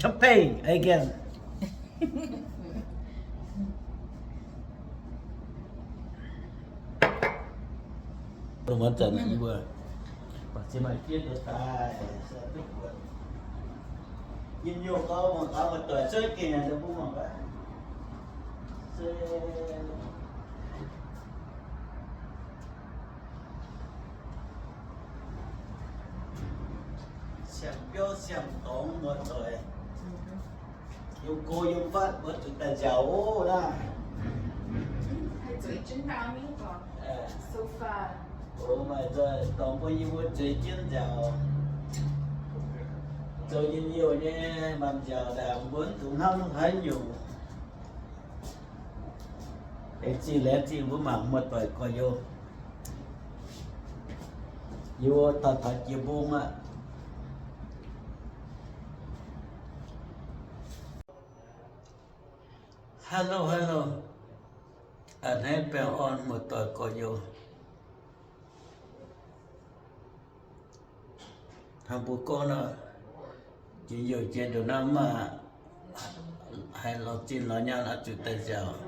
Champagne again. Dongh muonz zanc yie mbuo baac ziex maaih fiev nduov daaih, se duqv buatc. Njien-youh gau, mangc gaax, muoz-doic, cuotv gengh naaic mbuo mangc gaax. Se siang-biauv siang-dorngx, muoz-doic. Yiem go yiem fatv mbuo zuqc daaih nziaauc oc naaiv. Haih zueiz jienv dau mingh gorngv. Maaih dorngx bun yie mbuo zueiz jienv nziaauc. Zoux njien-youh nyei maanc nziaauc ndaangc mbuo mv dungx hnamv haaix nyungc. Aengx zingh laengz zingh mbuo mangc muoz-doic gorx-youz. Yie mbuo taux taux jiex mbong aqv. Hello, hello. A'hneiv baengh orn muoz-doic gorx-youz. Hnangv mbuo gorngv nor, njien-youh jiex ndongc naaiv maah, haih lorz zinh lorz nyaanh oix zuqc daaih nziaauc.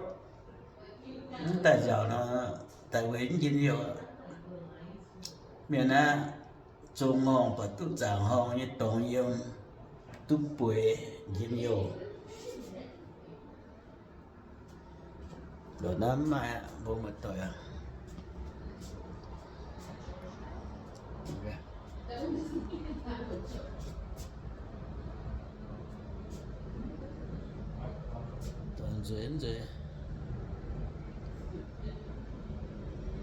Mv daaih nziaauc nor, daaih weic mv njien-youh. Mienh aah, zong horngh baac duqv zaangc horngh nyei dorngx yiem, duqv bueix njien-youh. Ndongc naaiv mv maaih aqv, mbuo muoz-doic aac. Dorngx nzueic nzueic.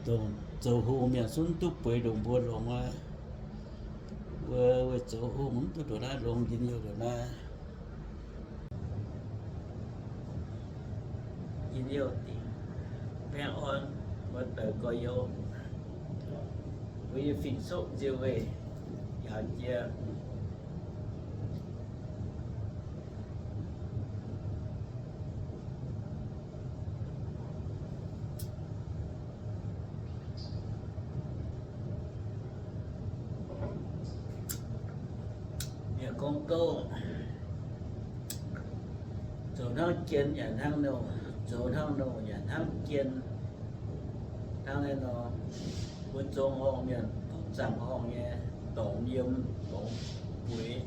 Dongh zoux hungh mienh sun duqv bueix ndongc mbuo longx aqv. Mbuo weic zoux hungh mv duqv ndongc naaiv longx njien-youh ndongc naaiv. Njien-youh dingc baengh orn muoz-doic gorx-youz. Mbuo nyei fing-soqv nziouv weih yaac jiex. Mienh gorngv gouv, zoux hnangv jien yaac hnangv nouh, zoux hnangv nouh yaac hnangv jien. Hnangv naaiv nor, mbuo zong horngh mienh duqv zaangc horngh nyei dorngx yiem dorngx bueix,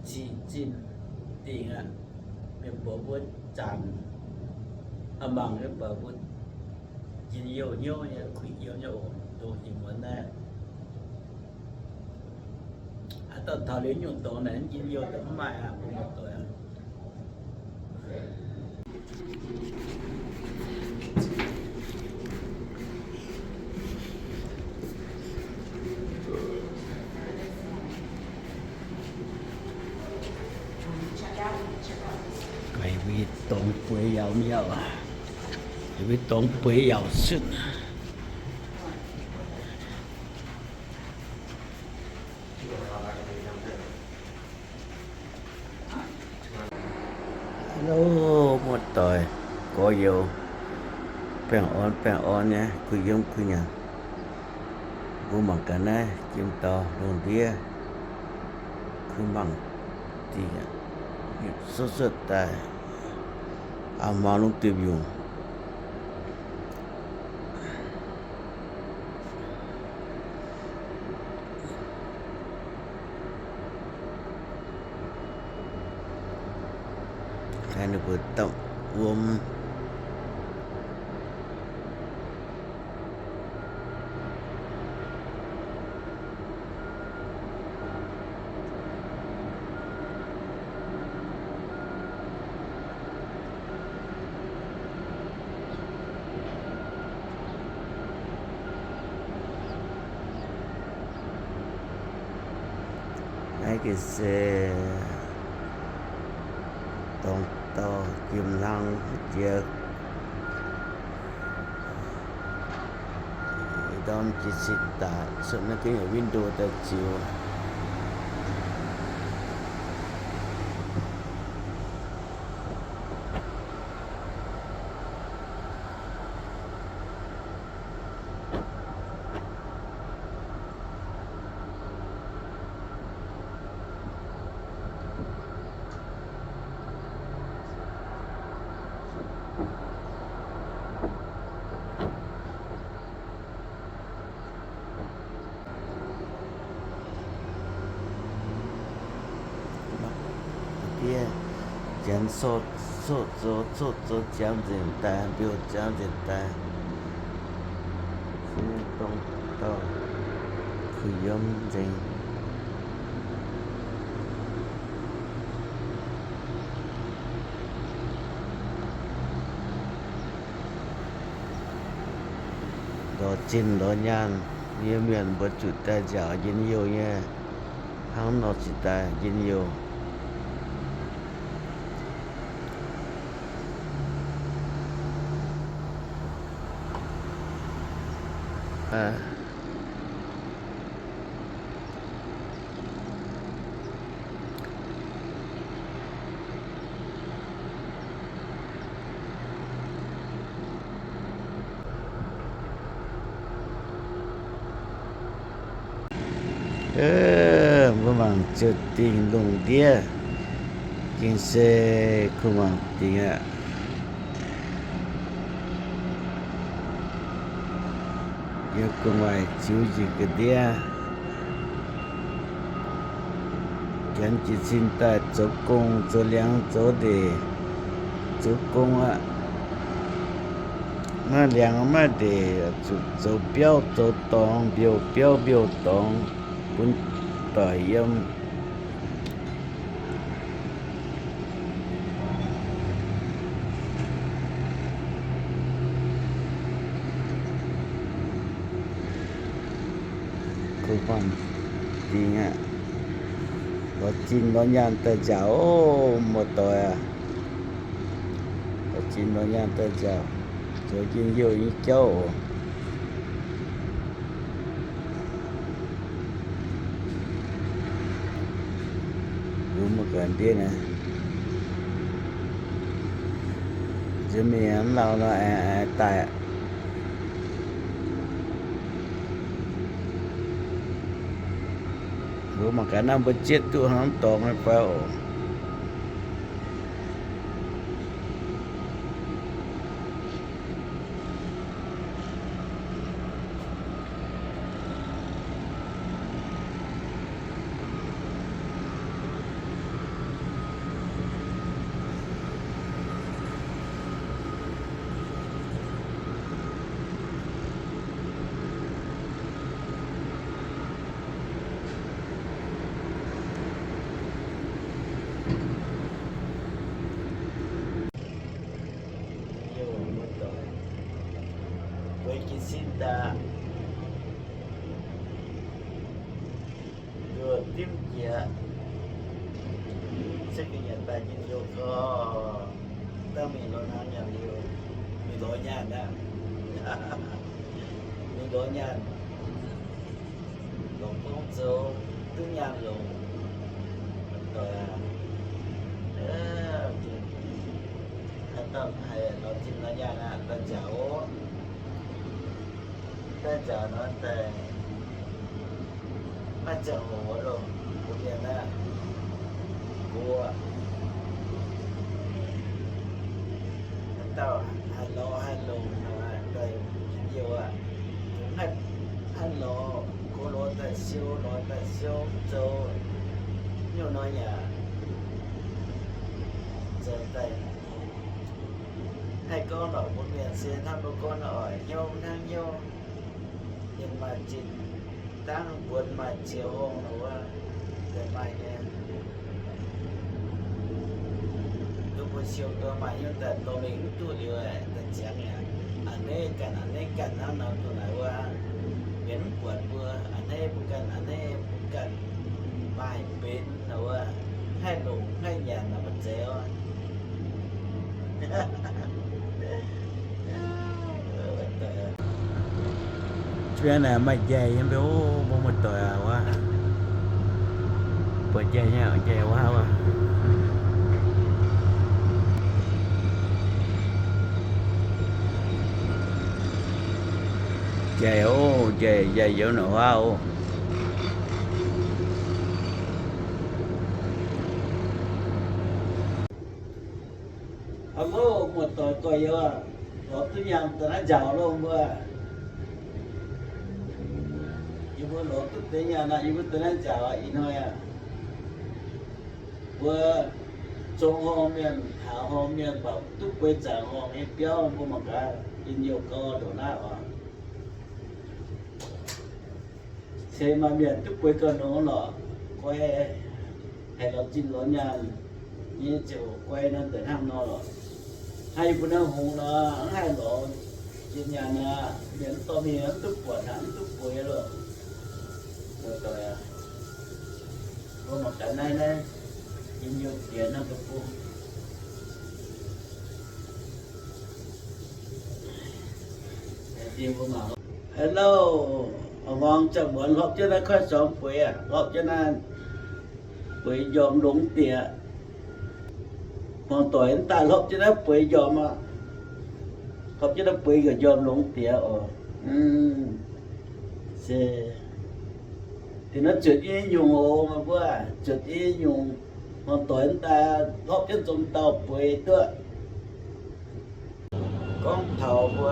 ziqc zinh dingc aqv. Mienh mbuox mbuo zanc a'mangc nyei, mbuox mbuo njien-youh hnyouv nyei, kuinx yiem nyei oc, dongh ih muonz naaiv. Haaix dauh taux liuz nyungc dorngx naaic, njien-youh daaih mv maaih aqv, mbuo muoz-doic aac. Mbuo dorngx bueix yaauc, mv yaauc, mbuo dorngx bueix yaauc sutv. Hello, muoz-doic gorx-youz, baengh orn baengh orn nyei, kuh yiem kuh nyanc. Mbuo mangc gaax naaiv jiem dauh lungh ndiev, kuh mangc dingc, suotv suotv daaih, a'maah lungh duih mbiungc. Haih ninh mbuo dapv wuom. Naaiv gengh se dorngx dauh jiem hlang jiex, ndorm jiez sin daaih, cuotv naaiv gengh window daaih ziux. Diev, janx coqv zoux, coqv zoux ziangx nzengc daaih, mbiouh ziangx nzengc daaih, ziex dongh dauh kuh yiem nzengc. Lorz zinh lorz nyaanh nyei mienh mbuo zuqc daaih nziaauc njien-youh nyei, hnangv nor ziqc daaih njien-youh. Mbuo mangc ziouc dingh lungh ndiev, gengh se kuh mangc dingh aqv. Yiem gu'nguaaic ziux njiec ga'ndiev, janx jiez sin daaih zoux gong, zoux liangx, zoux ndeic, zoux gong aqv. Maiv liangx maiv ndeic, zuqc zoux biauv zoux dorngx, mbiouh biauv mbiouh dorngx bun doic yiem. Kuh mangc dingh aqv. Lorz zinh lorz nyaanh daaih nziaauc oc, muoz-doic aac. Lorz zinh lorz nyaanh daaih nziaauc, zoux njien-youh nyei jauv oc. Mbuo muoz-doic ndiev naaiv, nziex mingh mv lauh nor aengx daaih. Mbuo mangc gaax naaiv mbuo jietv duqv hnangv dorngx nyei fai oc. Mbuo jiez sin daaih, nduoh dimv jiex, se ga'nyiec daaih njien-youh gorx, dangh mingh lorz nyaanh liuz, mingh lorz nyaanh aqv, mingh lorz nyaanh. Longc gong zoux duqv nyaanh longc. Doic aac, haaix dauh haih lorz zinh lorz nyaanh aqv, daaih nziaauc oc. Daaih nziaauc nor daaih, maaih ziangh hoc loh, mbuo mienh naaiv, mbuo haaix dauh haih lorz haih longc nor, daaih njien-youh aqv. Haih, haih lorz, gox lorz daaih siou, lorz daaih siou, zoux nyungc nor yaac zoux daaih. Haih gorngv lorqc, mbuo mienh se hnangv mbuo gorngv oix hnyouv hnangv hnyouv, yiem maaih zinh dangv mbuonx maaih ziex horngh wuov, daaih maaih nyei. Duqv mbuo siou gau maaih hnyouv daaih dorh mingh mv duqv liuz, daaih ziangx yaac a'hneiv ganh a'hneiv ganh hnangv nor, duqv naaic wuov, mienh mv buatc mbuo a'hneiv mbuo ganh, a'hneiv mbuo ganh, maaih benx nor wuov, haih longc haih nyanc nor maiv zeiz oc. Naaiv maaih njaih nyei mbuo, mbuo muoz-doic aac wuov. Buatc njaih nyei, njaih wuov wuov. Njaih oc, njaih, njaih youz norqc huaav oc. Hello, muoz-doic gorx-youz, lorz duqv nyaanh daaih naaiv nziaauc loh mbuo. Yie mbuo lorz duqv deix nyaanh aqv, yie mbuo daaih naaiv nziaauc ih hnoi aqv. Mbuo Zong horngh mienh, taux horngh mienh, mv baac duqv bueix zaangc horngh nyei biauv, mbuo mangc gaax, njien-youh gau ndongc naaiv oc. Se maaih mienh duqv bueix gauh nongx lorqc, guai, haih lorz zinh lorz nyaanh nyei ziouc guai nor, deix hnangv nor lorqc. Hnangv yie mbuo naaiv hngongx nor, mv haih lorz zinh nyaanh aqv. Mienh mv dorh mingh mv duqv buatc hnangv, mv duqv bueix lorqc. Mbuo mangc gaax naaiv, naaiv njien-youh jiex hnangv deic-bung. Hello, muangx ziangh muonz hlopv jienv naaiv koiv sorng bueix aqv, hlopv jienv naaiv bueix njormh longx diex. Muangx doic daaih hlopv jienv naaiv bueix njormh aqv. Hlopv jienv naaiv bueix ga'njormh longx diex oc. Se, dingc naaiv zuotc i nyungc oc, meih mbuo, zuotc i nyungc. Muangx doic daaih hlopv jienv zong dauh bueix duqv. Gorngv taux mbuo,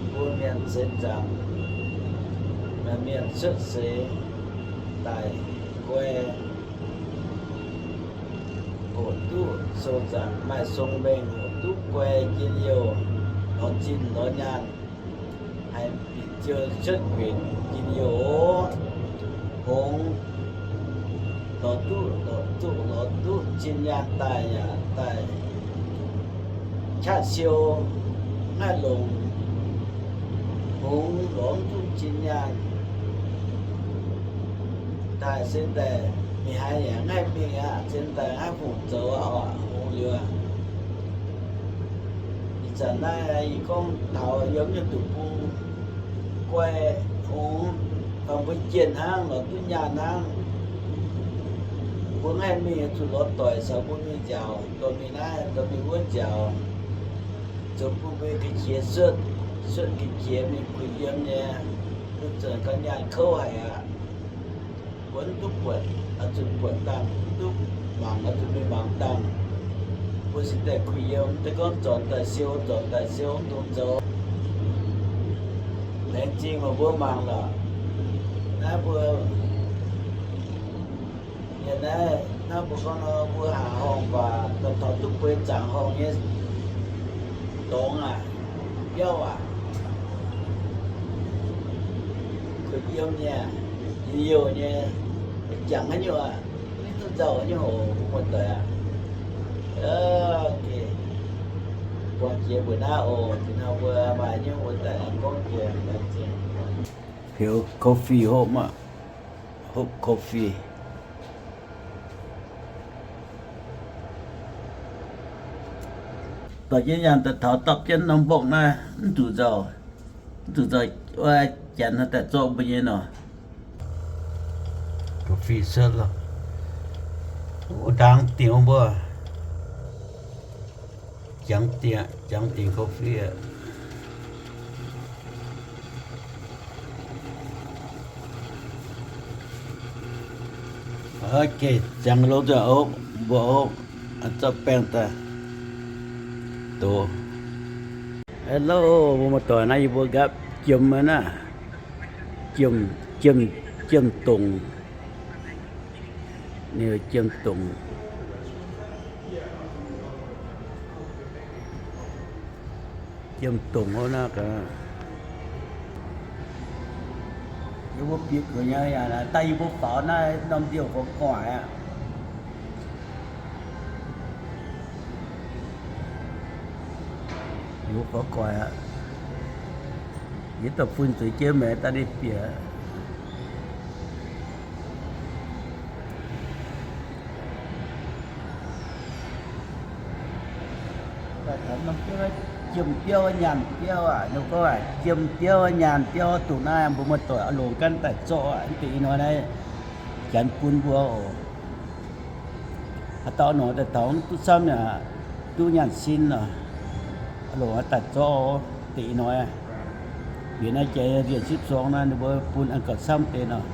mbuo mienh seix zaangc, mienh cuotv seix daic guai, hoqc duqv sou zaangc maaih song mbengh, hoqc duqv guai njien-youh, lorz zinh lorz nyaanh, haiz bieqc ziou cuotv guenc njien-youh, hngongx lorz duqv, lorz duqv, lorz duqv zinh nyaanh daaih yaac daaih qaqv siou, maiv longc, hngongx lorz mv duqv zinh nyaanh daaih se daaih mingh haaix yaac maiv haih mingh aqv, se daaih maiv fungc zoux aqv, hngongx liuz aqv. Ih zanc naaiv yie gorngv taux yiem nyei deic-bung guai hngongx, fai mbuo jienh hnangv, lorz duqv nyaanh hnangv. Mbuo maiv haih mingh zuqc lorz doic caux mbuo mingh nziaauc, dorh mingh naaiv dorh mingh wuov nziaauc, zoux bun mbuo ga'qiex cuotv, cuotv ga'qiex mingh kuh yiem nyei, duqv zanc ga'naaiv nyaanh kouv haic aqv. Mbuo mv duqv buatc, oix zuqc buatc dangh, mv duqv mangc, oix zuqc mingh mangc dangh. Mbuo se daaih kuh yiem, daaih gorngv zornc daaih siou, zornc daaih siou, mv dungx zoux. Laengz zingh meih mbuo mangc lorqc. Naaiv mbuo, yie naaiv, naaiv mbuo gorngv nor, mbuo haac horngh baac daaih taux duqv bueix zaangc horngh nyei dorngx aac, biauv aac, kuh yiem nyei, njien-youh nyei, jangx haaix nyungc aqv, mv duqv nzauh haaix nyungc oc, mbuo muoz-doic aac. Buangh jiex mbuo naaiv oc, da'nor mbuo maaih nyungc mbuo daaih gorngv jiex. Heuc coffee hopv maah, hopv coffee. Dorh jienv nyaanh daaih taux dapv jienv norm mbopv naaiv, mv zuqc nzauh, mv zuqc nzauh, wuov janx daaih zorqv mbuo nyei nor. Coffee cuotv lorqc. Ndaangc dingc mbuo. Jangx dingc, jangx dingc coffee aqv. Ok, ziangx longx nzunc oc, mbuo oc, zorqv baengh daaih doz. Hello, mbuo muoz-doic, naaiv yie mbuo nqaapv jiem naaiv, jiem, jiem, jiem-dongc. Ninh jiem-dongc, jiem-dongc wuov naaiv gaax. Yie mbuo bieqc gueic nyei, daaih yie mbuo faaux naaiv norm ndie-fouv gu'nguaaic aqv. Yie mbuo faaux gu'nguaaic aqv. Yie daaih fun zuiz jienv meih daaih ninh bieqc. Jiem biauv nyaanh biauv aac, ninh gorngv jiem biauv nyaanh biauv, dongh naaiv mbuo muoz-doic oix longc ganh daaih zorqv aqv. Mv baac ih hnoi naaiv janx bun mbuo oc. Haaix dauh longc daaih taux duqv camv yaac duqv nyaanh sin oc. Longc daaih zorqv deix ih hnoi. Bieqc naaiv jiex nzieqc sipv sorng naaiv ninh mbuo bun an gauh camv deix nor.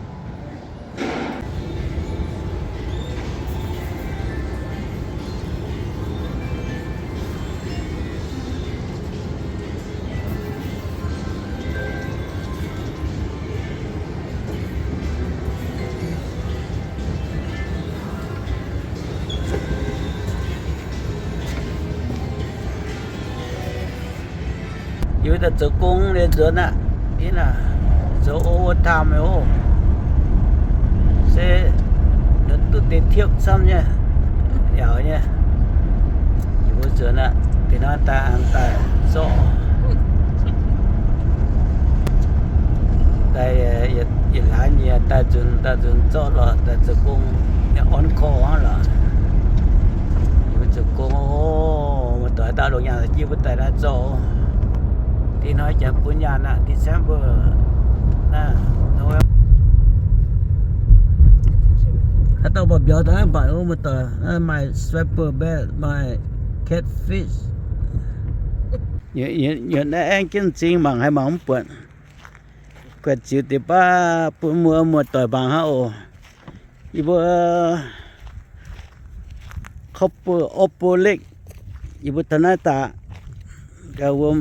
Yie daaih zoux gong liuz nzuonx aqv. Yie naaic zoux overtime oc. Se duqv deix tiepv camv nyei, yaac nyei. Yie mbuo nzuonx aqv. Deix hnoi daaih aengx daaih zorqv, daaih yietc hlaax nyiex daaih nzunc, daaih nzunc zorqv lorqc, daaih zoux gong, on call hnangv lorqc. Yie mbuo zoux gong oc. Muoz-doic, daaih longc nyaanh jienv mbuo daaih naaiv zorqv. Deix hnoi janx bun nyaanh aqv, December naaiv. Haaix dauh mbuox mbiauz daaih mv baac muoz-doic, maaih striper bass, maaih catfish. Nyutc naaiv aengv jienv m'zing mangc haaix mangc mv buatc. Guaix ziux deix baav bun muoz, muoz-doic mangc hnangv oc. Yie mbuo Copper Opal Lake, yie mbuo taux naaiv daaih gauh wuom.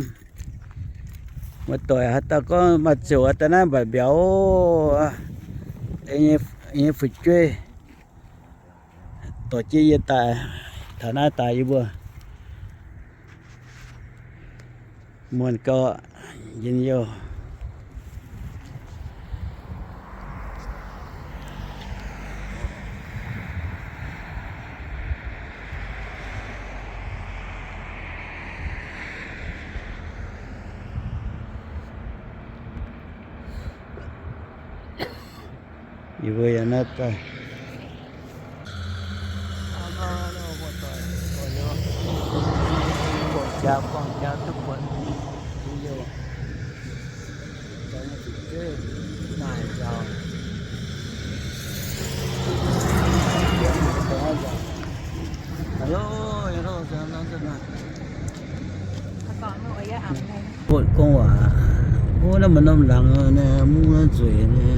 Muoz-doic haaix dauh gorngv maaih ziouc daaih naaiv mbatc mbiauz, nyei fu'jueiv dorh jienv yie daaih taux naaiv daaih yie mbuo muonc gau njien-youh. Yie mbuo yaac naaiv daaih buatc jaax, buangh jaax duqv buatc. Butv gorngv waac, wuov naaiv maaih norm laangz naaiv, mungv naaiv nzueic.